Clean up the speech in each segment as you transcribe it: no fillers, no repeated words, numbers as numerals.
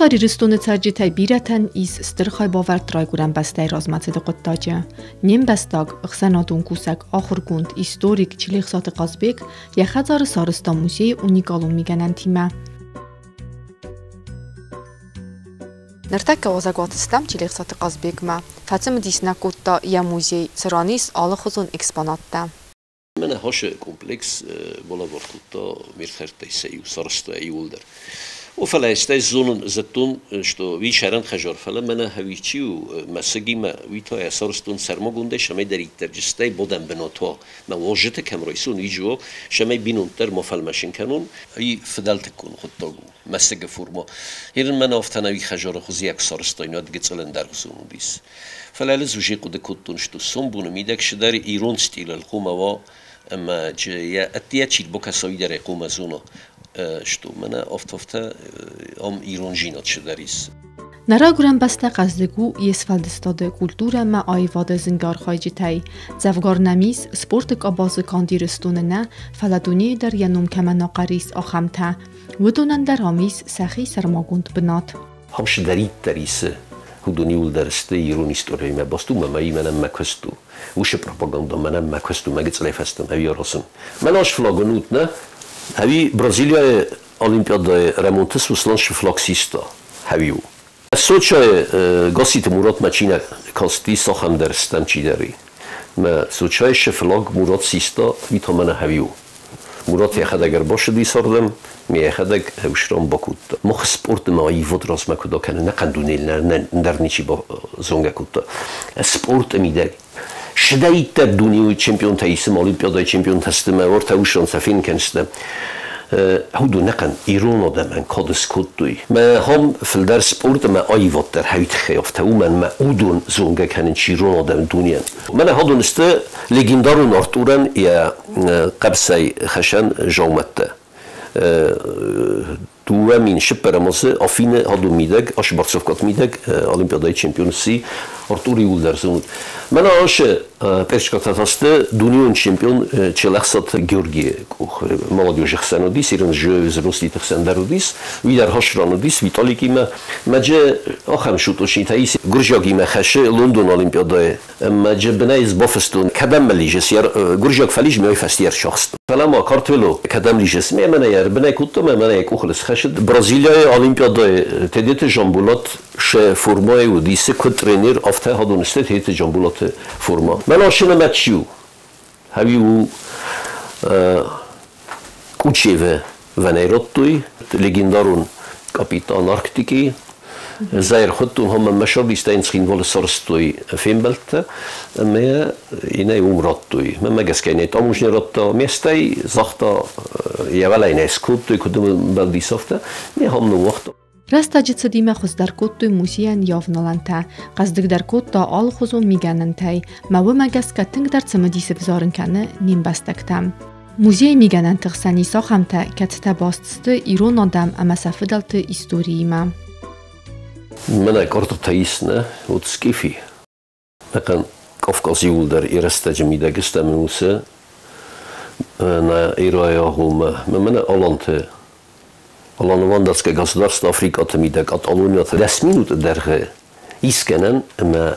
Хуссар Ирыстоны цӕрджытӕй бирӕтӕн ис стыр хайбавӕрд райгуырӕн бӕстӕйы размӕцыды хъуыддаджы. Не мбӕстаг, ӕхсӕнадон кусӕг, ахуыргонд, историк Чилӕхсаты Хъазбег йӕ хӕдзары сарӕзта музейы уникалон мигӕнӕнтимӕ. Ныртӕккӕ уазӕгуаты стӕм Чилӕхсаты Хъазбегмӕ. Фӕцымыдис нӕ кодта йӕ музей, цыран ис алыхуызон экспонаттӕ. Мӕнӕ хосы комплекс балӕвар кодта ме рдхӕрдтӕй сӕ иу, сарӕзта иууылдӕр. О, фӕлӕ стӕй зонын, зыдтон, что уый сӕрӕн хӕзар, фӕлӕ мӕнӕ хӕуичи у мӕсыгимӕ, уый та йӕ сарӕзтон сӕрмагондӕй, цӕмӕйдӕриддӕр стӕй бодӕн бынат уа. Мӕ уазджыты кӕм райсон, уый уа, цӕмӕй бинонтӕ дӕр ма фӕлмӕсын кӕнон. Уый фыдӕлтыккон хъуыддаг у, мӕсыгы форма. Ирын мӕнӕ афтӕ нӕ уый хӕзары хуызиаг сарӕзтай, нӕ гыццыл ӕндӕргъуызон уыдис. Фӕлӕ ӕз уже хъуыды кодтон, что сомбоны мидӕг цыдӕр ирон стилыл хъуамӕ уа ӕмӕ йӕ ӕддейӕ чи бакӕса, уый дӕр ӕй хъуамӕ зона, что мӕнӕ афтӕ-афтӕ ам ирондзинад цыдӕр ис. Нӕ райгуырӕн бӕстӕ хъӕздыг у йе сфӕлдыстады, культурӕ ӕмӕ аивады зынгӕ архайджытӕй. Дзӕвгар нӕм ис, спорты къабазы канд Ирыстоны нӕ, фӕлӕ дунейы дӕр йӕ ном кӕмӕн ахъӕр ис, ахӕмтӕ. Уыдонӕн дӕр ам ис сӕхи сӕрмагонд бынат. Ам цыдӕриддӕр исы, уыдон иуылдӕр сты ирон историимӕ баст у, мӕ мӕнӕн мӕ куыст у. Уыцы пропаганда мӕнӕн мӕ куыст у, мӕ гыццылӕй фӕстӕмӕ ӕви Мӕн ас флагон ут, нӕ? Ӕви Бразилияйы Олимпиадӕйы ремонты Суслан флаг систа? Ӕви у? Сочайы Гасситы Муратмӕ чи нӕ касти, цахӕмдӕр стӕм чидӕр и. Мӕ Сочайы флаг Мурат систа, уый та мӕнӕ ӕви у. Мурат йӕхӕдӕг ӕрбацыдис ардӕм, ме йӕхӕдӕг ӕвсрон бакодта. Мах спорты ма аивад размӕ куыд акӕны, нӕхъӕн дунейыл нӕдӕр ничи базонгӕ кодта. Спорты мидӕг цыдӕриддӕр дунейы чемпионтӕ исым, олимпиадӕйы чемпионтӕ сты, мӕ ортӕ уысон сӕ фенкӕнсты. Уыдон нӕхъӕн ирон адӕмӕн кад скодтой. Мӕ хом фылдӕр спорт ӕмӕ аивад дӕр хӕй тыххӕй афтӕ, уымӕн мӕ уыдон зонгӕ кӕнынц ирон адӕм дунейӕн. Мӕнӕ уыдон сты легендарон Артурӕн йӕ хъӕбысӕй хӕсӕн дзаумӕттӕ. 2004 азы Афины адон мидӕг, ас борцовкаты мидӕг олимпиадӕйы чемпион сси Артур иууылдӕр зонут. Мӕнӕ асы перчаткӕтӕ сты дунеон чемпион Челӕхсаты Георгийы къух. Молодежы хсӕн уыдис, ирон взрослыты хсӕн дӕр уыдис. Уый дӕр хӕсран уыдис Виталикимӕ. Мӕджы ахӕм шуточнитӕ ис гуырдзиагимӕ хӕсы Лондон олимпиадӕйы. Мӕджы бынӕй бафыстон, кӕдӕм мӕ лижыс, гуырдзиаг фӕлиз ме фӕсте ӕрсахст. Фӕлӕ ма Картвело кӕдӕм лижыс, ме мӕнӕ ӕрбынӕй кодта, мӕ мӕнӕ йӕ къухыл схӕцыд. Бразилияйы олимпиадӕйы Тедеты Жамбулат ше формӕйы уыдис куыд тренер, афтӕ хадон сты Тедеты Жамбулаты форма. Мӕн ашына мӕ чи у? Ӕви у Кучевы вӕнӕй радтой, легендарон капитан Арктики. Зӕр хуыдтон, ӕмӕ мӕ сабистӕ Цхинвалы сарӕзтой фембӕлдтӕ, ӕмӕ йын ӕй уым радтой. Мӕнмӕ гӕсгӕ йын ӕй таможня радта, ме стӕй загъта, йӕ уӕлӕ йын ӕй скодтой, куыд ӕмбӕлдис, афтӕ. Ме хам ныууагъта. Рӕстӕджы цыдимӕ хуыздӕр кодтой музейӕн йӕ авналӕнтӕ, хъӕздыгдӕр кодта алыхуызон мигӕнӕнтӕй, мӕ уымӕ гӕсгӕ тынгдӕр цымыдис ӕвзарын кӕны не мбӕстӕгтӕм. Музейы мигӕнӕнты хсӕн ис ахӕмтӕ, кӕцытӕ баст сты ирон адӕм ӕмӕ сӕ фыдӕлты историимӕ. Мӕнӕ къордтӕ ис, нӕ, уыд скъифи. Нӕхъӕн Кавказ иууылдӕр йӕ рӕстӕджы мидӕг стӕм уыцы нӕ эрӕйы агъоммӕ. Мӕнӕ аланты Алановандатское государство Африкаты мидӕг Каталониаты 10 минуты дӕргъы искӕнӕн ӕмӕ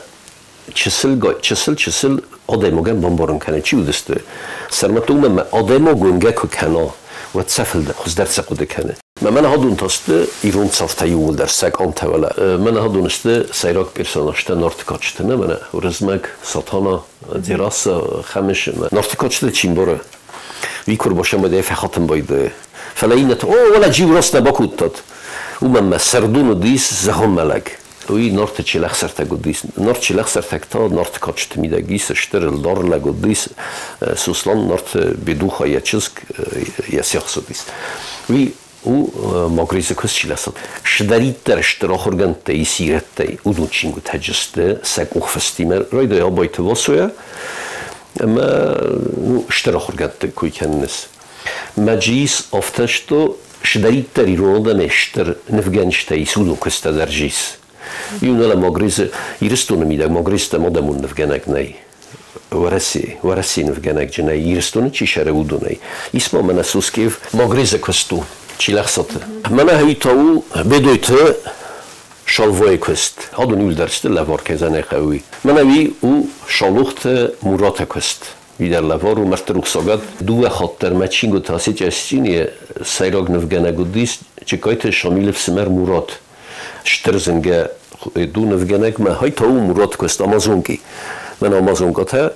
чысыл-чысыл адӕймагӕн бамбарын кӕны, чи уыдысты. Сӕрмӕт уымӕн ӕмӕ адӕймаг уынгӕ куы кӕна, уӕд сӕ фылдӕр хуыздӕр сӕ хъуыды кӕны. Мӕнӕ адон та сты ирон цӕфтӕ иууылдӕр сӕ къамтӕ уӕлӕ. Мӕнӕ адон сты сӕйраг персонажтӕ Нарты кадджыты, нӕ мӕнӕ Уырызмӕг, Сатана, Дзерассӕ, Хӕмыц. Нарты кадджыты чи мбары, уый куы ӕрбасӕмбӕлд, фӕхатын байдайы. Фӕлӕ иннӕтӕ, о, уӕлӕ джиу раст нӕ бакодтат. Уымӕн мӕ Сырдон уыдис зӕгъынмӕ лӕг. Уый Нарты Челӕхсӕртӕг уыдис. Нарт Челӕхсӕртӕг та Нарты кадджыты мидӕг ис, стыр ӕлдар лӕг уыдис. Сослан Нарты Бедуха йӕ чызг, йӕ сиахс уыдис. Уый у Магрезы куыдз Челӕхсӕртӕг. Цыдӕриддӕр стыр ахуыргӕндтӕ ис ирӕттӕй, уыдон чингуытӕ сты сӕ къухфыстимӕ. Райдай Абайты Васойӕ ӕмӕ ну, стыр ахуыргӕндты кой кӕнынц. Мӕджис афтӕ что цыдӕриддӕр ирон адӕмӕй стыр нывгӕнджытӕ ис, уыдон куыстӕ дӕр ис. Иу нӕлӕ Магрезы Ирыстоны мидӕг Магрезтӕм адӕмон нывгӕнӕг нӕй. Уӕрӕсе нывгӕнӕгджы нӕй, Ирыстоны чи сӕры, уыдонӕй. Ис ма мӕнӕ Сускев Магрезы куыст у, Чилӕхсаты. Мӕнӕ уый та у Бедойты Шалвойы куыст. Адон иуылдӕр сты лӕвар кӕй зӕнӕй хъӕуы, уый. Мӕнӕ уый у Шалухты Мураты куыст. Уый дӕр лӕвар у мӕрдты рухсагад. Дыууӕ хатт дӕр мӕ чингуыты Осетия Осетинийы сӕйраг нывгӕнӕг уыдис Чыккайты Шамилы фсымӕр Мурат. Стыр зынгӕ ду нывгӕнӕгмӕ хай та у Мураты куыст Амазонки. Мӕнӕ амазонкатӕ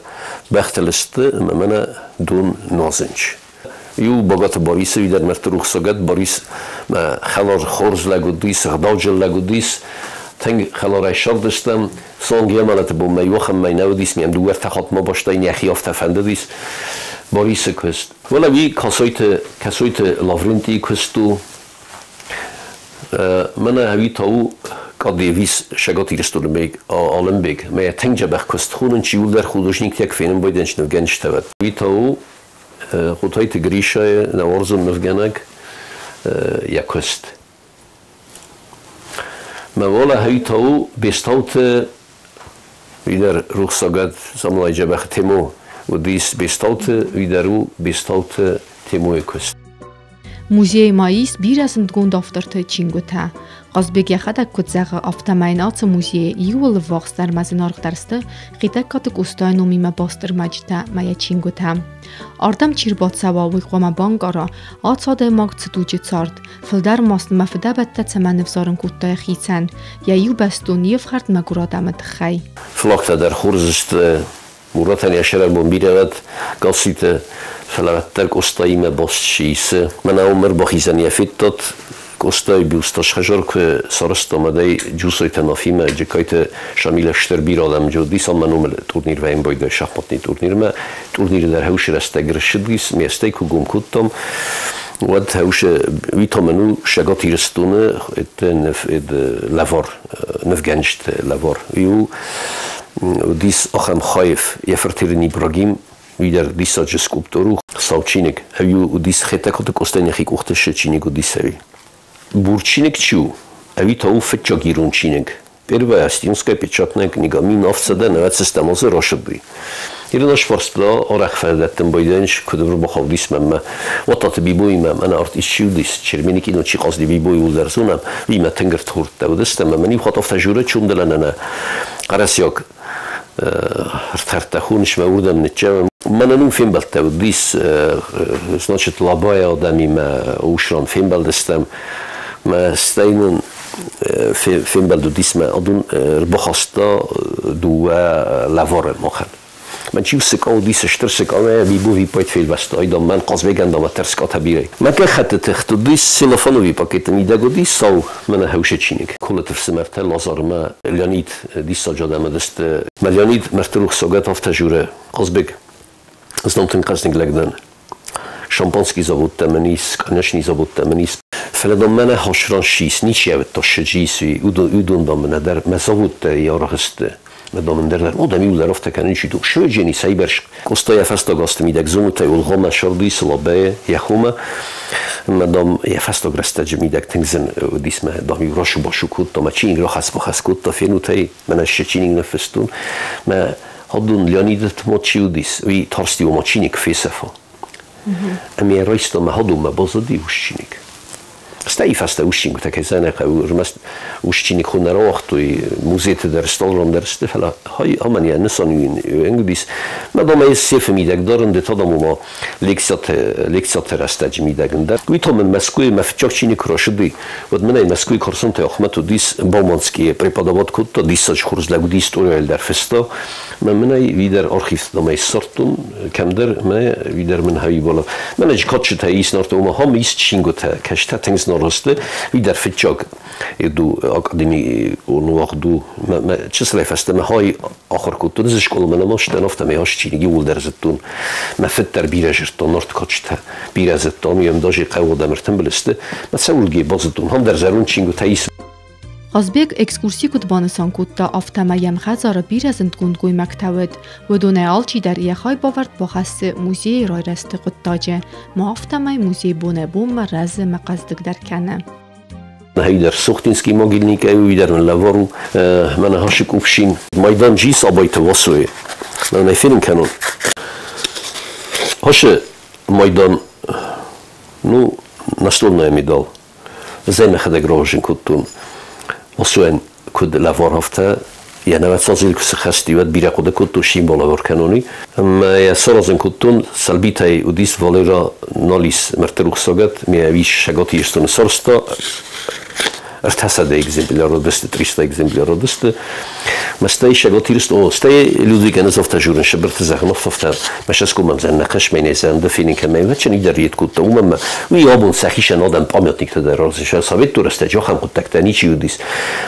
бӕхтыл сты ӕмӕ мӕнӕ дон нуазынч. Иу Багаты Борисы уый дӕр мӕрдты рухсагад. Борис мӕ хӕлар хорз лӕг уыдис, ӕгъдауджын лӕг уыдис. Тынг хӕларӕй сӕрдыстӕм. Суанг йӕ мӕлӕты бонмӕ иу ахӕм мӕй нӕ уыдис, ме дыууӕ-ӕртӕ хатт ма бастӕй нӕхи афтӕ фӕндыдис Борисы куыст. Фӕлӕ уый Кӕсойты, Кӕсойты Лаврентийы куыст у. Мӕнӕ уый та у Кадевис Цӕгат Ирыстоны бег, Алымбег. Мӕ тынг дзӕбӕх куыст хонын, чи уылдӕр художниктӕ куы фенын байдайынц нывгӕнджытӕ уӕд. Уый та у Хъотайты Гришайы нӕ уарзон нывгӕнӕг йӕ куыст. Мӕ уӕлӕ та у Бестауты уый дӕр рухсагад Самолай Джӕбӕхы Темо уыдис Бестауты, уый дӕр у Бестауты Темойы куыст. Музейы ма ис бирӕ зындгонд авторты чингуытӕ. Хъазбег йӕхӕдӕг куыд зӕгъы, афтӕмӕй ацы музейы иууыл ӕввахсдӕр ӕмӕ зынаргъдӕр сты Хетӕгкаты Къостайы номимӕ баст ӕрмӕджытӕ ӕмӕ йӕ чингуытӕ. Ардӕм чи рбацӕуа, уый хъуамӕ банкъара, ацы адӕймаг цы дуджы цард, фылдӕр маст ӕмӕ фыдӕбӕттӕ цӕмӕн ӕвзарын кодта йӕхицӕн, йӕ иубӕстон, йе фхӕрд мӕгуыр адӕмы тыххӕй. Флӕгтӕ дӕр хорз сты, Муратӕн йӕ сӕрӕнбон бирӕ уӕд, Гасситы, фӕлӕ уӕддӕр Къостаимӕ баст чи исы. Мӕнӕ уым ӕрбахизӕн йӕ федтат, Къостайы бюст схӕзар куы сарӕзта мадӕй Джусойты Нафимӕ, Джыккайты Шамилы стыр бирӕ адӕм уыдис, ам мӕ номыл турнир вӕййын байдайы шахматный турнирмӕ. Турниры дӕр хӕусы рӕстӕг рыссыдис, ме стӕй куы гом кодтам, уӕд хӕусы уый та мын у Цӕгат Ирыстоны лӕвар, нывгӕнджыты лӕвар. Уый у уыдис ахӕм хаев, йӕ фырт Ирин Ибрагим, уый дӕр диссаджы скульптор у, сау чиныг. Ӕви уыдис Хетӕгкаты Къостайы йӕхи къухты цы чиныг уыдис, ӕви. Бур чиныг чи у, ӕви та у фыццаг ирон чиныг. Первая Астинская печатная книга 1796 азы рацыди. Ирон сфарста арӕх фӕдӕттын байдайынц, куыд ӕрбахаудис мӕнмӕ. Уататы Бибоимӕ мӕнӕ артист чи уыдис, Чермены кино чи хъазыди, Бибойы уылдӕр зонӕм, уыимӕ тынг ӕрдхордтӕ уыдыстӕм ӕмӕ мын иу хатт афтӕ журы чумдылӕн хъӕрӕсиаг ӕртӕрттӕ хоныс мӕ уырдӕм ныццӕуӕм. Мӕнӕн уым фембӕлдтӕ уыдис, значит, Лабайы адӕмимӕ усран фембӕлдыстӕм. Мӕ стӕй нын фембӕлд уыдис мӕ адон ӕрбахаста дыууӕ лӕвары махӕн. Мӕн чи сыкъа уыдис, стыр сыкъа, мӕ Бибо виппайд фелвӕста, айдам мӕн Хъазбегӕн дам ӕртӕрскъатӕ бирӕ. Мӕ гӕххӕттыты уыдис целлофановый пакеты мидӕг уыдис сау мӕнӕ хӕусы чиныг. Колыты фсымӕртӕ Лазар ӕмӕ Леонид диссаджы адӕм уыдысты. Мӕ Леонид мӕрдты рухсагӕд афтӕ журы: Хъазбег, ӕз дам тынг хъӕздыг лӕг дӕн. Шампанский заводтӕ мын ис, коньячный заводтӕ мын ис. Фӕлӕ дам мӕнӕ хасран сис, ничи ӕвӕдта сыджис, уыдон дам мын ӕдӕр мӕ заводтӕ аргъ сты. Мӕ дам ӕндӕр дӕр, о, дам иуылдӕр афтӕ кӕнын чи ду. Сывӕджени цӕйбӕрц Къоста йӕ фӕстаг азты мидӕг зонгуытӕй Олгъамӕ сӕрдыйы Лабӕйы йӕ хомӕ. Ӕмӕ, дам, йӕ фӕстаг рӕстӕджы мидӕг тынг зын уыдис мӕ, дам-иу расу-басу кодта, мӕ чиныг рахӕц-бахӕц кодта, фенут ӕй, мӕнӕ цы чиныг ныффыстон. Мӕ адон Леониды тмот чи уыдис, уый тарсти, ома чиныг фесӕфа. Ӕмӕ йӕ райста мӕ хӕдонмӕ баззади ус чиныг. Стӕй фӕстӕ усчингуытӕ кӕй зӕнӕ хъӕуы, ӕрмӕст усчиныг хуы нӕ рауагътой, музейты дӕр, стъолрон дӕр сты, фӕлӕ хай амӕн йӕ нысан уыдис. Мӕ дам ӕй сейфы мидӕг дарын, ды та дам ома лекциаты рӕстӕджы мидӕг ӕндӕр. Уый та мын Мӕскуыйы мӕ фыццаг чиныг куы рацыди, уӕд мын ӕй Мӕскуыйы Карсанты Ахмӕт уыдис, Бауманскийы преподават кодта, диссаджы хорз лӕг уыди, историйыл дӕр фыста. Мӕ мын ӕй уый дӕр архивты дам ӕй ссардтон, кӕмдӕр мӕ уый дӕр мын хӕйбала. Мӕнӕ кадджытӕ ис нарты ома хам ис чингуытӕ, кӕстӕ тынг знаргъ сты, уый дӕр фыццаг иду академион уагъд у. Мӕ чысылӕй фӕстӕмӕ хай ахуыр кодтон, ӕз скъоламӕ нӕма сдӕн, афтӕмӕй ас чиныг иууылдӕр зыдтон. Мӕ фыд дӕр бирӕ зыдтон нарты кадджытӕ, бирӕ зыдтон, уый ӕмдазы хъӕуы адӕм ӕртымбыл сты. Мӕ цӕуылге базыдтон, хам дӕр зӕронд чингуытӕ ис. Хъазбег экскурси куыд банысан кодта, афтӕмӕй йӕм хӕдзары бирӕ зындгонд гоймӕгтӕ уыд. Уыдонӕй алчидӕр йӕ хайбавӕрд бахӕссы музейы райрӕзты хъуыддаджы, ма афтӕмӕй музей бонӕй-бонмӕ рӕзы ӕмӕ хъӕздыгдӕр кӕны. Хайдӕр Сухтинский могильник ӕй уый дӕр мын лӕвар у. Мӕнӕ хӕссы къупсин. Майдан Джис Абайты Васойы. Мӕнӕ фенын кӕнон. Хӕссы майдан, ну, настольная медаль. Ӕз ӕй мӕхӕдӕг рауарзын кодтон. Васойӕн куыд лӕвар, афтӕ йӕ нӕвӕццазил куы сыххӕсти, уӕд бирӕ хъуыды кодтон символ кӕнони. Ӕмӕ йӕ саразын кодтон, Сӕлбитӕй уыдис Валера Налис мӕрдтырухсагӕт, ме вис Шагати Ирыстоны сарӕзта. 300 экземпляр уыдысты, 300 экземпляр уыдысты. Ма стӕй Шагати Ирыстон, стӕй Людвиг ӕнӕзофтӕ журын Сыбырты зӕгъын офтӕ, ма сӕскомӕм зӕн нӕхъӕс мӕнӕ зӕнды фенын кӕмӕй вӕччен идӕр ед кодта, уымӕн ма уый абон сӕхицӕн адӕм памятниктӕ дӕр аразы. Советты рӕстӕджы ахӕм хъуыддӕгтӕ ничи уыдис.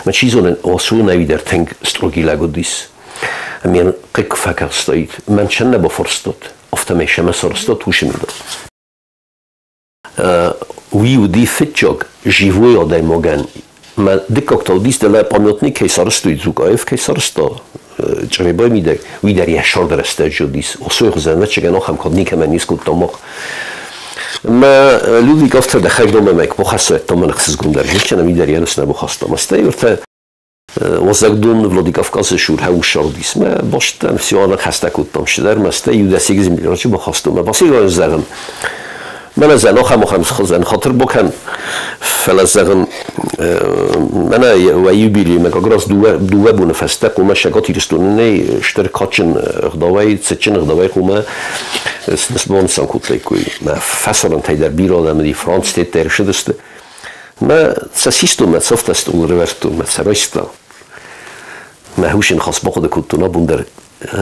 Ма чи зоны, Осу нӕ тынг строги лӕг уыдис. Ӕмӕ хъыг фӕкастаид. Мӕн чын нӕ бафарстат, афтӕмӕй сӕмӕ сарӕзтат уышы мидӕг. Уый уыди фыццаг живой адӕймагӕн. Мӕ дыккаг та уыдис дӕлӕ памятник кӕй сарӕзтой, Дзукъаев кӕй сарӕзта Чъребайы мидӕг, уый дӕр йӕ сӕрды рӕстӕджы уыдис. Осойы хуызӕн ӕвӕццӕгӕн ахӕм кад никӕмӕн не скодта мах. Мӕ Людвиг афтӕ дӕхӕг домӕ мӕ бахӕссӕдта мӕн ӕхсызгондӕр зӕххӕн, ами дӕр йӕ ныфс нӕ бахаста. Ма стӕй ӕртӕ Уазӕгдон Владикавказы шур хӕуссардис. Мӕ бастӕн все ана хӕстӕ кодтам чидӕр, мӕ стӕй иу-дӕс экземпляры бахастон. Мӕ басигайын зӕгъын, мӕнӕ зӕн ахӕм ахӕм схызӕн хатыр бакӕн, фӕлӕ зӕгъын, мӕнӕ уӕ юбилеймӕ как раз 2 боны фӕстӕ хъуамӕ Шагат Ирыстонӕй стыр кадджын ӕгъдауӕй, цытджын ӕгъдауӕй хъуамӕ сбонсан кодтаиккой. Мӕ фӕсарӕнтӕй дӕр бирӕ адӕм уыди, Францтӕ дӕр ссыдысты. Мӕ сӕ систон, мӕ цӕфтӕ стъолы рывӕрдтон, мӕ сӕ райста. Мӕ хъусы ныхас бахъуыды кодтон абон дӕр,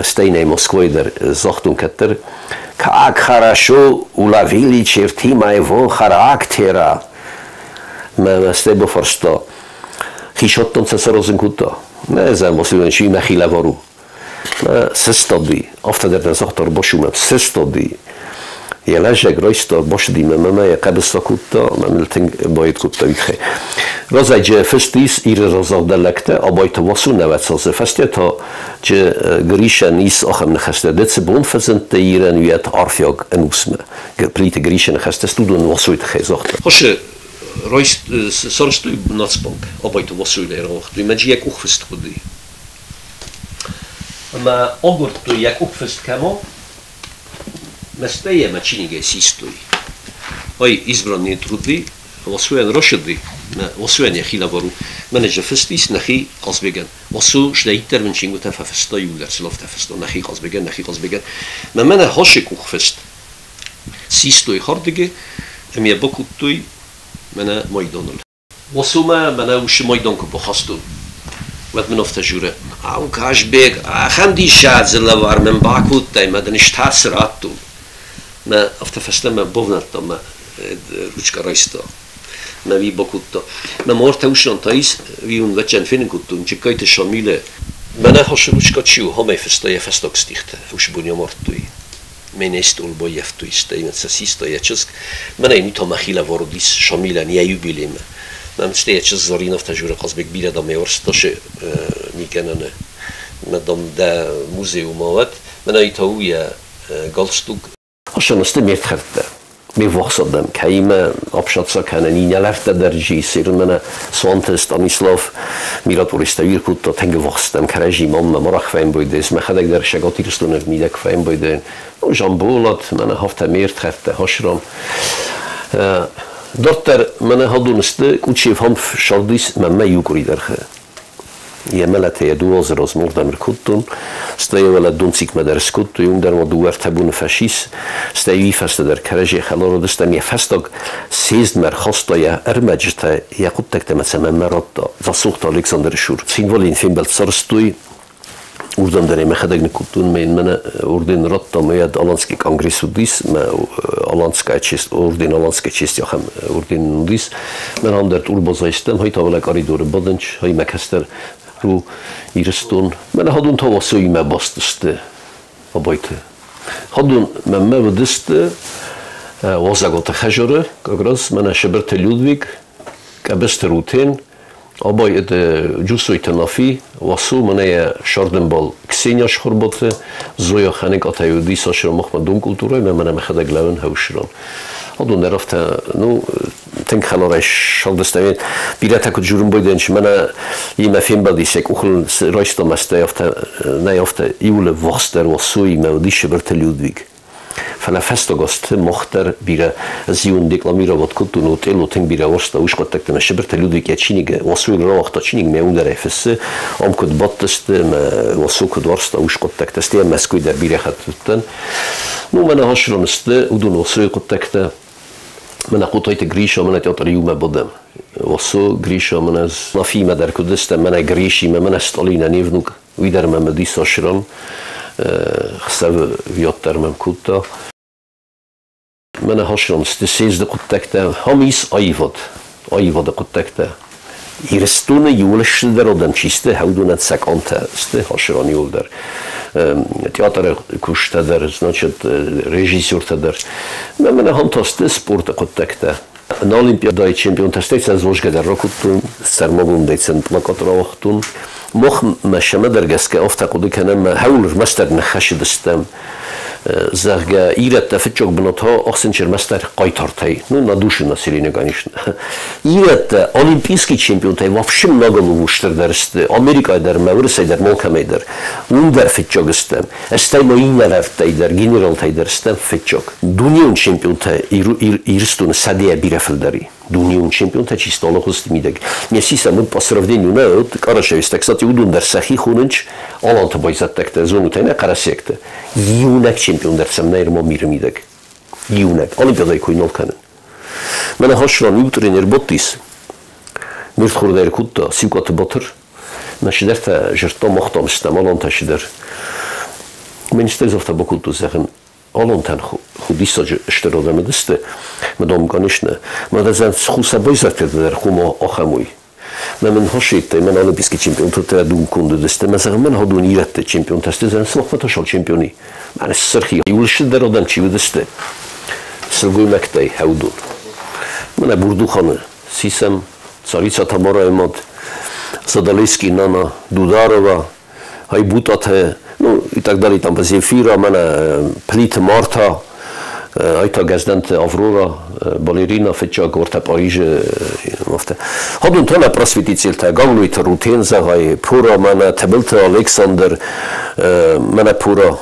стӕй нӕ Москвайы дӕр загътон кӕддӕр: «Как хорошо уловили черты моего характера!» Мӕ стӕй бафарста, хисадтон сӕ саразын кодта. Мӕ ӕз ӕм Василий мӕхи лӕвар у. Мӕ сыстади, афтӕ дӕр дӕ загъта ӕрбашумӕ, сыстади. Йӕ лӕзӕг райста, башыди мӕ мӕ йӕ хъӕбыс акодта, мӕ мыл тынг байд кодта уый. Разӕджы фыст ис Иры разагъды лӕгтӕ Абайты Васо нӕвӕццазы фӕстӕ та джы Гришӕн ис ахӕм ныхӕстӕ: «Ды цы бон фӕзындтӕ Ирӕн, уӕд арфиаг ӕнусмӕ». Плиты Гришы ныхӕстӕ студон Васойы тыххӕй загъта. Хосы сарӕзтой Нацбанк Абайты Васойы рауагътой, мӕ джи йӕ къухфыст хъуыди. Ӕмӕ агуырдтой йӕ къухфыст кӕм у, мӕ стӕй йӕ мӕ чиныгӕй систой. Ай избранные труды Васойӕн рашыди, мӕ Васойӕн йӕхи лӕвар у. Мӕнӕ джы фыст ис нӕхи Хъазбегӕн. Васо сдӕиддӕр мын чингуытӕ фӕфыста, иуылдӕр сыл афтӕ фыста: нӕхи Хъазбегӕн, нӕхи Хъазбегӕн. Мӕ мӕнӕ Хосы къухфыст систой хӕрдыгы ӕмӕ йӕ бакодтой мӕнӕ майданыл. Васомӕ мӕнӕ уышы майдан куы бахастон, уӕд мын афтӕ журы: «Ау, Казбек, ахӕм диссаджы лӕвар мын бакодтай, мӕ дын ӕз цы радтон?» Мӕ афтӕ фӕстӕмӕ бавнӕлдта, мӕ ручкӕ райста. Мӕ уый бакодта. Мӕ мортӕ уысон та ис, уый уын вӕччен фенын кодтон, Джыккайты Шамилы. Мӕнӕ хосы ручкӕ чи у, хомӕй фыста йӕ фӕстаг стихтӕ, уышы бон йӕ мардтой. Мӕнӕ стъол баййӕфтой, стӕй мӕ сӕ систа йӕ чызг. Мӕнӕ йын уый та мӕхи лӕвар уыдис Шамилӕн йӕ юбилеймӕ. Мӕм стӕй йӕ чызг Зарина афтӕ журы: «Хъазбег, бирӕ дам ӕй уарзта мигӕнӕны. Мӕ дам дӕ музеумӕ уӕд. Мӕнӕ уый та у йӕ галстук». Хасан сты ме рдхӕрдтӕ, ме ввахс адӕм, кӕимӕ ӕфсадца кӕнӕн инӕлӕрттӕ дӕр джи мӕнӕ Суанты Станислав миротворецтӕ уир кодта, тынг ӕввахс стӕм кӕрӕдзи, маммӕ марах фӕмбойдӕ, мӕхӕдӕг дӕр Шагат Ирыстоны мидӕг фӕмбойдӕ. Жамболат, мӕнӕ афтӕ ме рдхӕрдтӕ Хасран. Дарддӕр мӕнӕ хадон сты Кучиев хам сардис мӕнмӕ иу къуыри дӕргъы. Йӕ мӕлӕтӕй йӕ 2 азы размӕ уырдӕм ӕркодтон, стӕй йӕ уӕлӕ Донцикмӕ дӕр скодтой, уым дӕр ма 2-3 боны фӕсис, стӕй уый фӕстӕ дӕр кӕрӕдзи хӕлар уыдыстӕм, йӕ фӕстаг съездмӕ ӕрхаста йӕ ӕрмӕджытӕ, йӕ хъуыддӕгтӕ мӕ цӕмӕн радта. Дзасохты Александры шур. Цхинвалы йын фембӕлд сарӕзтой, уырдӕм дӕр ӕй мӕхӕдӕг ныккодтон, мӕ йын мӕнӕ орден радта, мӕ йӕ Аланский конгресс уыдис, мӕ Аланская честь, орден Аланская честь ахӕм орден уыдис. Мӕн ам дӕр турбазайстӕм, хай та уӕлӕ коридоры бадынч, хай мӕ кӕстӕр ру Ирыстон. Мӕнӕ хадон та Васоимӕ баст сты Абайты. Хадон мӕнмӕ уыдысты Уазӕготы хӕжыры, как раз мӕнӕ Сыбырты Людвиг, Къӕбысты Рутен, Абай это Джусойты Нафи, Васо, мӕнӕ йӕ сӕрдӕмбал Ксения Шхурбаты, Зоя Хӕныкъатӕй уыдис Ашыры махмӕ дон культурӕйы, мӕнӕ мӕхӕдӕг лӕууын хӕусыран. Адон дӕр афтӕ, ну, тынг хӕларӕй сӕлдыстӕм. Бирӕтӕ куыд журын байдайынц, мӕнӕ имӕ фембӕлдис, йӕ къухыл райста мӕ стӕй афтӕ, нӕ афтӕ, иуыл ӕввахсдӕр Васоимӕ уыдис Сыбырты Людвиг. Фӕлӕ фӕстаг азты мах дӕр бирӕ ӕз иуын декламировать кодтон, Отелло тынг бирӕ уарзта уый скъуыддӕгтӕ мӕ Сыбырты Людвиг йӕ чиныг Васойыл рауагъта чиныг, мӕ уым дӕр ӕй фыссы, ам куыд бадтысты, мӕ Васо куыд уарзта уый скъуыддӕгтӕ, стӕй Мӕскуыйы дӕр бирӕ хатт уыдтӕн. Ну, мӕнӕ Хасрон сты, уыдон Васойы хъуыддӕгтӕ. Мӕнӕ Хъотайты Гриша, мӕнӕ театр иумӕ бадӕм. Васо, Гриша, мӕнӕ ӕз Нафиимӕ дӕр куыд стӕм, мӕнӕ Гришимӕ, мӕнӕ Сталинӕн не внук, уый дӕр мӕм уыди Сосран. Хсӕвы виоддӕр мӕм кодта. Мӕнӕ Хасрон сты съезды хъуыддӕгтӕ, ам ис аивад, аивады хъуыддӕгтӕ. Ирыстоны иууыл стырдӕр адӕм чи сты, уыдонӕн сӕ къамтӕ сты Хасран иууылдӕр. Театры куыстӕ дӕр, значит, режиссертӕ дӕр. Мӕнӕ ахӕм та сты спорты хъуыддӕгтӕ. На Олимпиадӕйы чемпионтӕ стӕй сӕ зозгӕ дӕр ракодтон, сӕрмагондӕй сын плакат рауагътон. Мах мӕ сӕмӕдӕр гӕсгӕ афтӕ хъуыды кӕнӕм, хӕуыл ӕрмӕстдӕр ныххӕссыдыстӕм, зӕгъгӕ, ирӕттӕ фыццаг бынат ахсынц ӕрмӕстдӕр хъайтартӕй, ну, на душу населения, конечно. Ирӕттӕ олимпийский чемпионтӕй вообще много стырдӕр сты, Америкӕйы дӕр ӕмӕ Уырысӕй дӕр, алкӕмӕй дӕр. Уым дӕр фыццаг стӕм. Стӕй ма инӕлӕрттӕй дӕр, генералтӕй дӕр стӕм фыццаг. Дунеон чемпионтӕ Ирыстоны сӕдӕйӕ бирӕ фылдӕр и. Дунеон чемпионтӕ чисто алыхуызты мидӕг. Ме сисӕм уыд по сравнению нӕ, вот Карашевистӕ, кстати, уыдон дӕр сӕхи хонынц аланты байзӕддӕгтӕ, зонут ӕй нӕ, хъӕрӕсейӕгтӕ. Иунӕг чемпион дӕр сӕм нӕй ӕрма миры мидӕг. Иунӕг. Олимпиадӕйы кой нал кӕнын. Мӕнӕ Хасран иу тренер бадтис, ме рдхорд ӕркодта Сиукъаты Батыр. Мӕ чидӕртӕ зырдта, махтам стӕм, алантӕ чидӕр. Мӕн стӕй афтӕ бакодтой, зӕгъын, алантӕн худиссаджы стыр адӕм уыдысты, мӕ дам, конечно, мӕ дӕзӕн хуса байзӕдтӕ дӕр хума ахӕм уый. Мӕ мын хосейттӕй, мӕн олимпийский чемпионтӕ дуконд уыдысты, мӕ зӕгъын, мӕн ходон ирӕтты чемпионтӕ сты, зӕгъын, сымах фӕтасал чемпиони. Мӕнӕ сырхи, иуыл стырдӕр адӕм чи уыдысты, сылгоймӕгтӕй хӕудон. Мӕнӕ Бурдуханы сисӕм, царица Тамарайы мад, Задалески Нана, Дударова, Хайбутатӕ, ну и так далее, там Земфира, мӕнӕ Плиты Марта, ай та Гӕздӕнты Аврора, балерина фыццаг ортӕ Парижы, афтӕ. Ходон та нӕ просветительтӕ, Гаглойты Рутен, зӕгъай, Пура, мӕнӕ Тыбылты Александр, мӕнӕ Пура,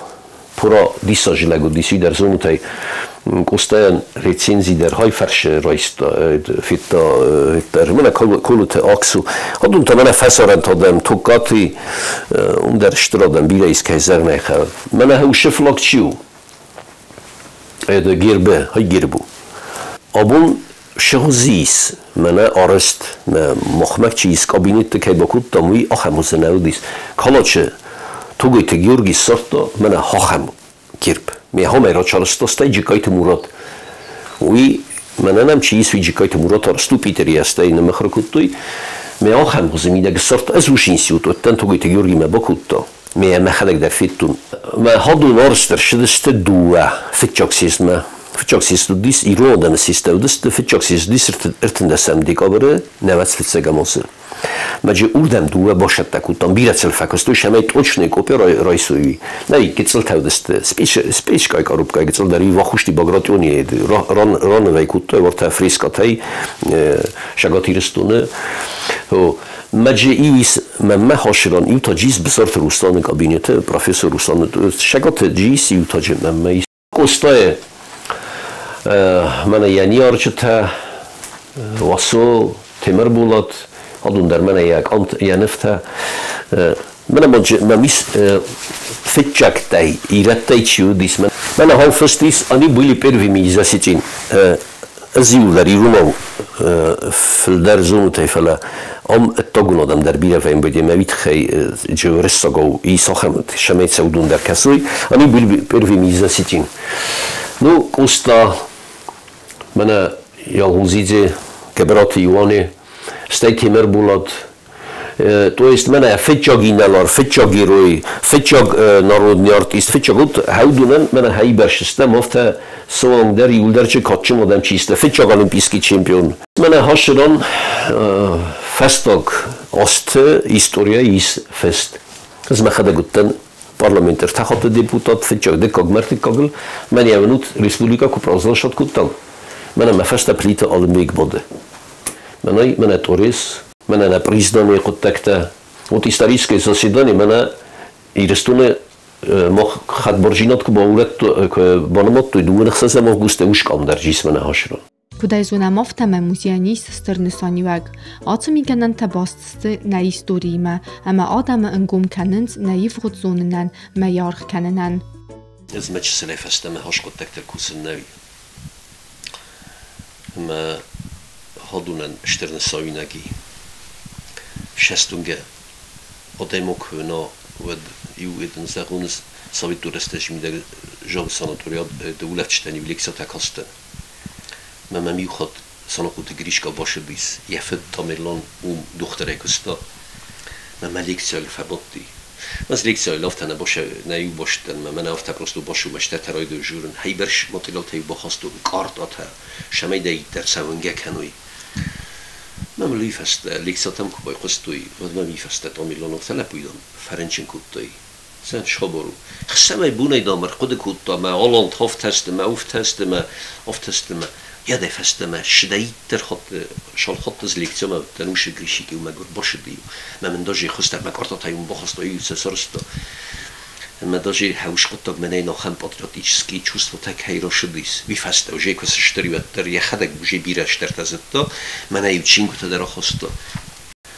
Пура диссаджы лӕг уыдис, уый дӕр зонут ӕй. Къостайӕн рецензи дӕр хай фӕрсы райста, федта дӕр. Мӕнӕ Колыты Аксу. Ходон та мӕнӕ фӕсарӕнты адӕм, Токкати, уым дӕр стыр адӕм, бирӕ искӕй зӕгънӕй хӕ. Мӕнӕ уышы флаг чи у? Это гербе, хай гербу. Абон сыгъуызис, мӕнӕ арӕзт, мӕ махмӕ чи ис кабинетты кӕй бакодтам, уый ахӕм хуызы нӕ уыдис. Калачы Тогойты Георгий ссардта мӕнӕ ахӕм герб. Ме ахӕмӕй рачарӕзта стӕй Джыккайты Мурат. Уый мӕнӕ нӕм чи ис, уый Джыккайты Мурат арӕзт у Питеры стӕй ныммыхуыр кодтой. Ме ахӕм хуызы мидӕг ссардта, ӕз уыцы институт уыдтӕн, Тогойты Георгимӕ бакодта. Ме мӕхӕдӕг дӕр федтон. Мӕ хӕдон арӕзт ӕрцыдысты дыууӕ фыццаг съездмӕ. Фыццаг съезд уыдис, ирон адӕмы съездтӕ уыдысты, фыццаг съезд уыдис 13 декабры 95 азы. Мӕджы урдӕм дыууӕ басӕттӕ кодтам, бирӕ цыл фӕкуыстой, сӕмӕй точный копи райсой. Нӕй, гыццылтӕ уыдысты, спичкай коробкай гыццыл дӕр Вахушти Багратиони ранывӕй кодтой, уӕртӕ фрескатӕй Шагат Ирыстоны. Мӕджы иу ис мӕнмӕ Хасиран иу та джис Бесарты Русланы кабинеты, профессор Русланы Шагаты джис иу та мӕнмӕ ис. Къостайы мӕнӕ йӕ ныййарджытӕ, Васо, Темырболат, адон дӕр мӕнӕ йӕ нывтӕ. Мӕнӕ мӕм ис фыццӕгтӕй, ирӕттӕй чи уыдис. Мӕнӕ хал фыст ис, они были первыми из осетин. Ӕз иуылдӕр иронау фылдӕр зонутӕй, фӕлӕ ам ӕддагон адӕм дӕр бирӕ вӕййы, ӕмӕ уый тыххӕй уырыссагау ис ахӕм, цӕмӕй сӕ уыдон дӕр кӕсой. Они были первыми из осетин. Ну, Къоста, мӕнӕ Ялгъузидзе, Гӕбӕраты Иуане, стӕй Темырболат, то есть мӕнӕ фыццаг инӕлар, фыццаг герой, фыццаг народный артист, фыццаг вот хӕудонӕн мӕнӕ хӕйбӕрс стӕм, афтӕ суанг дӕр иуылдӕр чи кадджын адӕм чи сты, фыццаг олимпийский чемпион. Мӕнӕ Хасыран фӕстаг азты историйӕ ис фыст. Ӕз мӕхӕдӕг уыдтӕн парламенты ӕртӕ хатты депутат, фыццаг, дыккаг, ӕртыккагыл. Мӕн йӕ уынут, республикӕ куы провозглашать кодтам. Мӕнӕ мӕ фӕстӕ Плиты Алымбег бады. Мӕнӕ мӕнӕ Торез, мӕнӕ нӕ признанные хъуыддӕгтӕ. Вот историческое заседание мӕнӕ Ирыстоны Мах хӕдбардзинад куы баурӕдтой, куы банымадтой 26 августы уый скъамдӕр Джисмӕ Хаширон. Куыд ӕй зонӕм, афтӕмӕй музейӕн ис стыр нысаниуӕг. Ацы мигӕнӕнтӕ баст сты нӕ историимӕ ӕмӕ адӕмы ӕнгом кӕнынц нӕ ивгъуыд зонынӕн мӕ йӕ аргъ кӕнынӕн. Ӕз мӕ чысылӕй фӕстӕмӕ хӕсхъуыддӕгтӕ кусын нӕ ӕмӕ хӕдонӕн стыр нысауинаг и. Сӕстунгӕ адӕймаг куы уына, уӕд иу дын зӕгъон, цӕвиттон рӕстӕджы мидӕг зӕгъы санаторийы улӕфджытӕн иу лекцитӕ кастӕн. Мӕ мӕм иу хатт Санахъоты Гришка бацыдис, йӕ фыд Тамерлан уым дохтырӕй куыста. Мӕ мӕ лекцийыл фӕбадти. Мӕ лекцийыл афтӕ нӕ нӕ иу бастдӕн, мӕ мӕнӕ афтӕ просто басумӕстӕ райдыдтой журын. Хӕйбӕрц материалтӕ бахастон, картатӕ, цӕмӕйдӕриддӕр цӕуынгӕ кӕной. Мӕ мыл уый фӕстӕ лекцитӕм куы байхъуыстой, уӕд мӕм уый фӕстӕ Тамерлан афтӕ лӕппуйӕн фӕрынчын кодтой. Сӕн схабар у. Цӕмӕй бонӕй дам ӕрхъуыды кодта, мӕ алант афтӕсты, мӕ уфтӕсты, мӕ афтӕсты, мӕ йӕдӕй фӕстӕмӕ сыдӕиддӕр хатты шалхатты лекциямӕ уыдтӕн уышы Гришик-иу мӕгуыр басыди. Мӕ мын даже хуыздӕр мӕ картатӕ-иу бахаста, иу сӕ сарӕзта. Мӕ даже хӕуыс хъуыддаг мӕнӕй нахӕм патриотические чувствотӕ кӕй рашыдис. Уый фӕстӕ уже куы сыстыр, уӕддӕр йӕхӕдӕг уже бирӕ стӕртӕ зыдта, мӕнӕ-иу чингуытӕ дӕр ахаста.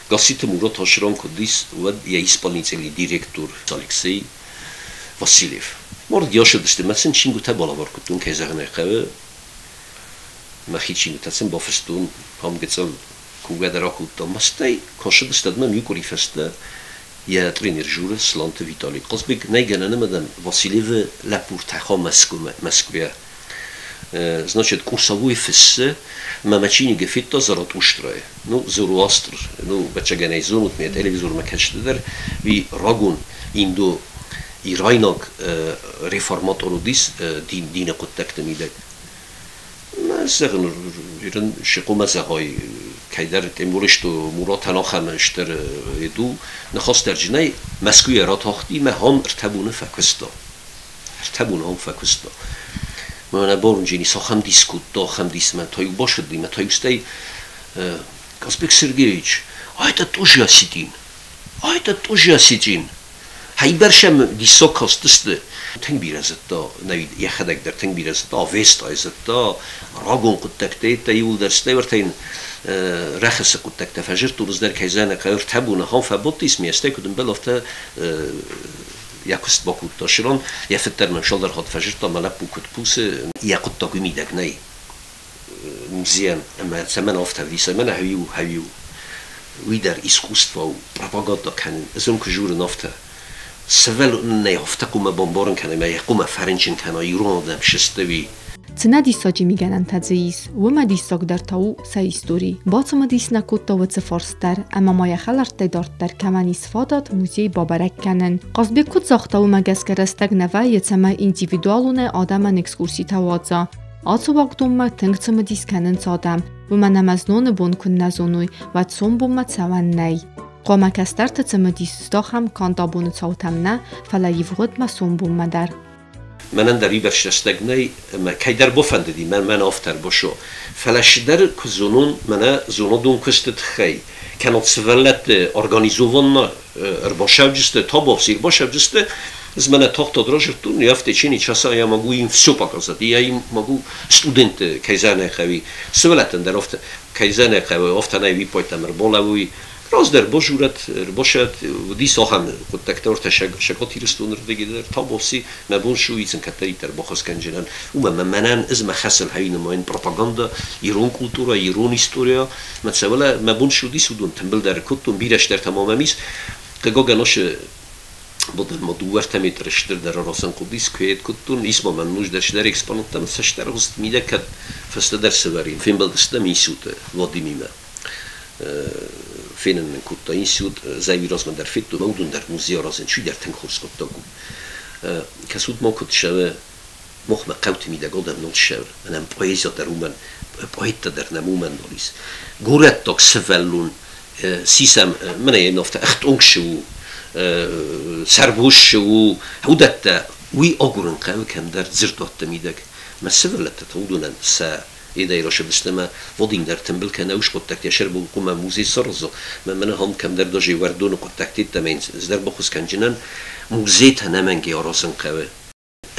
Гасситы Мурат Аширан куы уыдис, уӕд йӕ исполнительный директор Алексей Васильев. Мард ясыдысты, мӕ сын чингуытӕ балӕвар кодтон, кӕй зӕгъын ӕй хъӕуы. Мӕхи чингуытӕ сын бафыстон, ам гыццыл кугӕ дӕр акодтам. Мастӕй кӕсыдысты мӕм иу къуыри фӕстӕ йӕ тренер Журы Сланты Виталий. Хъазбег нӕй гӕнӕн ӕмӕ дӕм Васильевы лӕппу ртӕха Мӕскуыйӕ. Значит, курсовой фыссы, мӕ мӕ чиныгы федта Заратуштрайы. Ну, Зороастр, ну, ӕвӕццӕгӕн зонут, ме телевизормӕ кӕсты дӕр, уый рагон индо-ирайнаг реформатор уыдис дины хъуыддӕгты мидӕг. Мӕ зӕгъын, ирын сыхъумӕ зӕгъай, кӕйдӕр тем более, что Муратӕн ахӕм стыр еду ныхасдӕрджынӕй Мӕскуыйӕ ратахти, мӕ хам 3 боны фӕкуыста. 3 боны хам фӕкуыста. Мӕнӕ барунджини сахам дис кодта, ахӕм дис, мӕ та-иу басыди, мӕ та-иу стӕй Казбек Сергеевич, а это тоже осетин, а это тоже осетин. Хӕйбӕрсӕм диссаг кастысты. Тынг бирӕ зыдта, нӕ йӕхӕдӕг дӕр тынг бирӕ зыдта, Авестайы зыдта, рагон хъуыддӕгтӕ йедтӕ иууылдӕр стӕй уӕртӕ йын рӕхысы хъуыддӕгтӕ фӕзырдтой, дӕр кӕй зӕгъын ӕй хъӕуы, 3 боны хам фӕбадтис, ме стӕй куыд ӕмбӕлы, афтӕ йӕ куыст бакодта Ширан. Йӕ фыд дӕр мӕм цалдӕр хатт фӕзырдта, мӕ лӕппу куыд кусы, йӕ хъуыддаг уый мидӕг нӕй. Музейӕн ӕмӕ цӕмӕн афтӕ ӕвдиса, мӕнӕ хӕуиу, хӕуиу. Уый дӕр искусство у, пропаганда кӕнын. Ӕз уым куы журын афтӕ. Сывӕллонӕн афтӕ хъуамӕ бамбарын кӕна ӕмӕ йӕ хъуамӕ фӕрынчын кӕна ирон адӕм сысты, уый. Цы нӕ диссаджы мигӕнӕнтӕ дзы ис, уымӕ диссагдӕр та у сӕ истори. Бацымыдис нӕ кодта уыцы фарст дӕр, ӕмӕ ма йӕ хӕлӕрттӕй дарддӕр кӕмӕн ис фадат музей бабӕрӕг кӕнын. Хъазбег куыд загъта, уымӕ гӕсгӕ рӕстӕг нӕ вӕййы, цӕмӕй индивидуалонӕй адӕмӕн экскурситӕ уадза. Ацы уагдонмӕ тынг цымыдис кӕнынц адӕм, уымӕн ӕмӕ зноны бон куыннӕ зоной, уӕд сомбонмӕ цӕуӕн нӕй. Хъуамӕ кӕстӕрты цымыдис здахӕм канд абоны цаутӕм нӕ, фӕлӕ ивгъуыдмӕ сомбонмӕ дӕр. Мӕнӕн дӕр уыйбӕрц рӕстӕг нӕй, ӕмӕ кӕйдӕр бафӕндыди, мӕн афтӕ ӕрбасо. Фӕлӕ сидӕр куы зонон, мӕнӕ зонадон куысты тыххӕй, кӕнӕ сывӕллӕтты организованно ӕрбасӕвджысты, табуафси ӕрбасӕвджысты, ӕз мӕнӕ тагъд разырдтон, я в течение часа я могу им все показать, я им могу студенты, кӕй зӕгъын ӕй хъӕуы, сывӕллӕттӕн дӕр афтӕ, кӕй зӕгъын ӕй хъӕуы, афтӕ нӕй виппайдтам ӕрбалӕууй, раздӕр базурӕд, ӕрбасӕд, уыдис ахӕм хъуыддӕгтӕ ӕртӕ Цӕгат Ирыстоны рдыгӕй дӕр, табуафси, мӕ бон суидзын кӕддӕриддӕр баххуыс кӕнджынӕн. Уымӕн мӕ мӕнӕн ӕз мӕ хӕсыл хӕуи нымайын пропаганда, ирон культура, ирон история, мӕ цӕвӕлӕ мӕ бон суыдис, уыдон тымбыл дӕр кодтон, бирӕ стӕртӕ ма мӕм ис. Хъыгагӕн, асы бодӕн ма 2-3 метры стырдӕр аразын хъуыдис, куы кодтон, ис ма мӕм ноджыдӕр цыдӕр экспонаттӕ, цасдӕр мидӕг кӕд фӕстӕдӕр сӕвӕрин. Фембӕлдыстӕм институты Вадимимӕ. Фенын нын кодта институт, зӕйуи размӕ дӕр федтон, уыдон дӕр музей аразын, чидӕр тынг хорз хъуыддаг у. Кӕсут ма, куыд сӕвы махмӕ хъӕуты мидӕг адӕм нал ссӕуы, мӕнӕн поэзия дӕр уымӕн, поэттӕ дӕр нӕм уымӕн нал ис. Горӕттаг сывӕллон сисӕм, мӕнӕ йын афтӕ ӕхтонг цы у, сӕрбос цы у, уыдӕттӕ уый агурын хъӕуы кӕмдӕр дзырдуӕтты мидӕг. Мӕ сывӕллӕттӕ та уыдонӕн сӕ Эдӕй рашыдысты ӕмӕ Вадим дӕр тымбыл кӕнӕ ус хъуыддӕгтӕ сӕрбон хъуамӕ музей сараза. Мӕ мӕнӕ хам кӕмдӕр даже уӕрдоны хъуыддӕгтӕ ӕмӕ йын цыдӕр баххуыс кӕнджынӕн музейтӕ нӕмӕнгӕй аразын хъӕуы.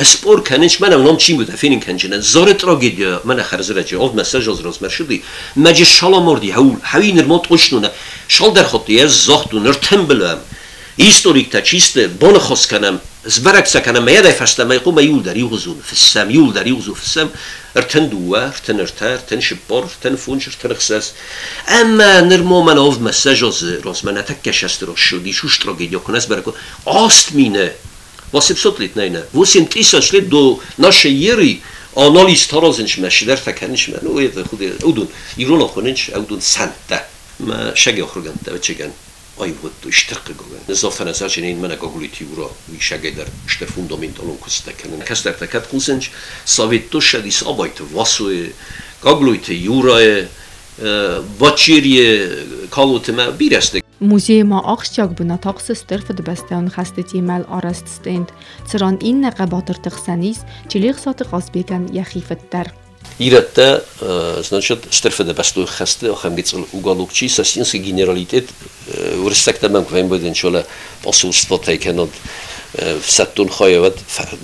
Спор кӕнынч мӕнӕ ном чингуытӕ фенын кӕнджынӕн Зары трагедия мӕнӕ хӕрзрӕджы авд мӕ размӕ ршыди мӕджы шаламорди хауи нырма точно шалдӕр хатты йӕ загътон ӕртымбылӕм историктӕ чисты боныхос кӕнӕм сбӕрӕг сӕ кӕнӕм мӕйӕдӕй фӕстӕмӕ хъуамӕ иуылдӕр иугъуызон фыссӕм иуылдӕр иугъуызон фыссӕм 32 33 34 35 36 ӕмӕ нырма мӕнӕ авд мӕ размӕ нӕ тӕккӕ шестрос шуш трагедия куы нӕ сбӕрӕг 8000 800 лет, не, 8000 лет до нашей эры анализ таразынч мӕ шидӕртӕ кӕнынч мӕ, ну, это худы, аудун, ирон хонынч, аудун сӕнттӕ. Мӕ шаги ахуыргӕндтӕ, ӕвӕццӕгӕн, аивгъуыдтой стыр хъыгагӕн. Ныззафтӕн ӕз мӕнӕ Гаглойты Юра, уый шагӕй дӕр стыр фундаменталон куыстытӕ кӕнын. Кӕстӕртӕ кӕд хъусынч, Советто шадис Абайты Васойы, Гаглойты Юрайы, Бачерийы, Калоты мӕ бирӕ сты. Музейы ма ахсджиаг бынат ахсы Стыр Фыдыбӕстӕйон хӕсты темӕйыл арӕзт стенд, цыран иннӕ хъӕбатырты хсӕн ис Челехсаты Хъазбегӕн йӕхи фыд дӕр. Ирӕттӕ, значит, Стыр Фыдыбӕстӕйон хӕсты ахӕм гыццыл уголок чи Сосинский генералитет уырыссӕгтӕ мӕм куы фембӕлдӕн чола посольствотӕй кӕнӕд ӕфсӕддон хайад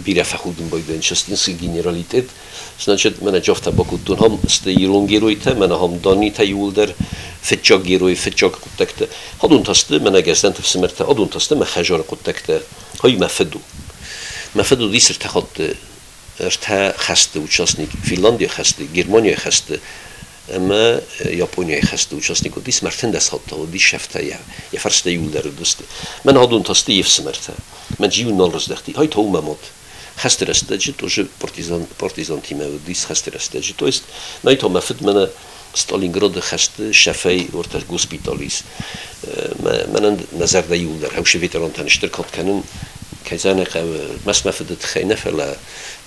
бирӕ фӕхудын байдайын Сосинский генералитет, значит, мӕнӕ джафтӕ бакодтон хам сты ирон геройтӕ, мӕнӕ хам данитӕ иууылдӕр фыццаг герой, фыццаг хъуыддӕгтӕ. Адон та сты мӕнӕ Гӕздӕнты фсымӕртӕ, адон та сты мӕ хӕзары хъуыддӕгтӕ. Ай мӕ фыд у. Мӕ фыд уыдис ӕртӕ хатты ӕртӕ хӕсты участник, Финляндийы хӕсты, Германияйы хӕсты ӕмӕ Японияйы хӕсты участник уыдис, мӕ 13 хатты уыдис шефтӕ йӕ фӕрстӕ иууылдӕр уыдысты. Мӕн адон та сты йе фсымӕртӕ. Мӕ джиу нал раздӕхти. Ай та у мӕ мад. Хӕсты рӕстӕджы тоже партизантимӕ уыдис хӕсты рӕстӕджы. То есть, мӕ та мӕ фыд мӕнӕ Сталинграды хӕсты шефӕй уӕртӕ госпиталы ис. Мӕнӕн мӕ зӕрдӕ иууылдӕр хӕусы ветерантӕн стыр кад кӕнын. Кӕй зӕгъын ӕй хъӕуы, мӕс мӕ фыды тыххӕй нӕ, фӕлӕ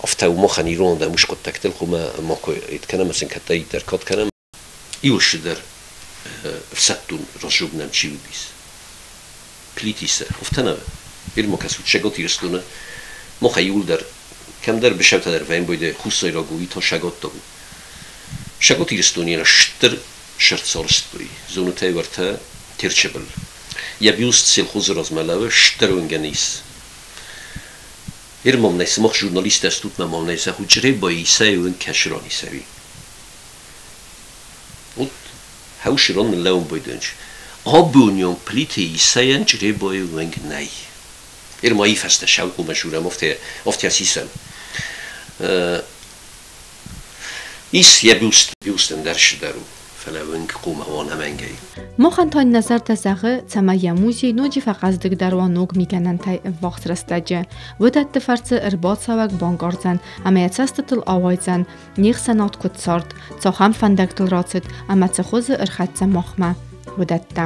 афтӕ у махӕн ирон адӕм ус хъуыддӕгтыл хъуамӕ макуы кӕнӕм ӕмӕ сын кӕддӕриддӕр кад кӕнӕм. Иуыссы дӕр ӕфсӕддон раззог нӕм чи уыдис. Плиты Иссӕ, афтӕ нӕ Ирма кӕсут Цӕгат Ирыстоны махӕй иууылдӕр кӕмдӕр бысӕутӕ дӕр вӕййы хуссайраг у, уый та сӕгаттаг у. Цӕгат Ирыстоны стыр сырд сарӕзтой, зонутӕй уӕртӕ Терчы был. Йӕ бюст сельхозы размӕ лӕууы стыр уынгӕн ис. Ирмам нӕ сымах журналисттӕ стут мӕ мам нӕ зӕгъут Чъребайы Иссӕйы уынг кӕсыран Иссӕуи. Вот хӕусыран ныллӕууын байдайынч. Абоны онг Плиты Иссӕйӕн Чъребайы уынг нӕй. Ирма фӕстӕ саукоммӕ журӕм афтӕ сисӕм. Ис йӕ бюст, бюст ӕндӕр цыдӕр у, фӕлӕ уынг хъуамӕ уа нӕмӕнгӕй. Махӕн та нӕ зӕрдӕ зӕгъы, цӕмӕй йӕ музей ноджы фӕхъӕздыгдӕр уа ног мигӕнӕнтӕй ӕввахс рӕстӕджы. Уыдӕтты фӕрцы ӕрбацӕуӕг банкъардзӕн ӕмӕ йӕ цӕстытыл ауайдзӕн, не хсӕнад куыд цард, цахӕм фӕндӕгтыл рацыд ӕмӕ цы хуызы ӕрхӕццӕ махмӕ, уыдӕттӕ.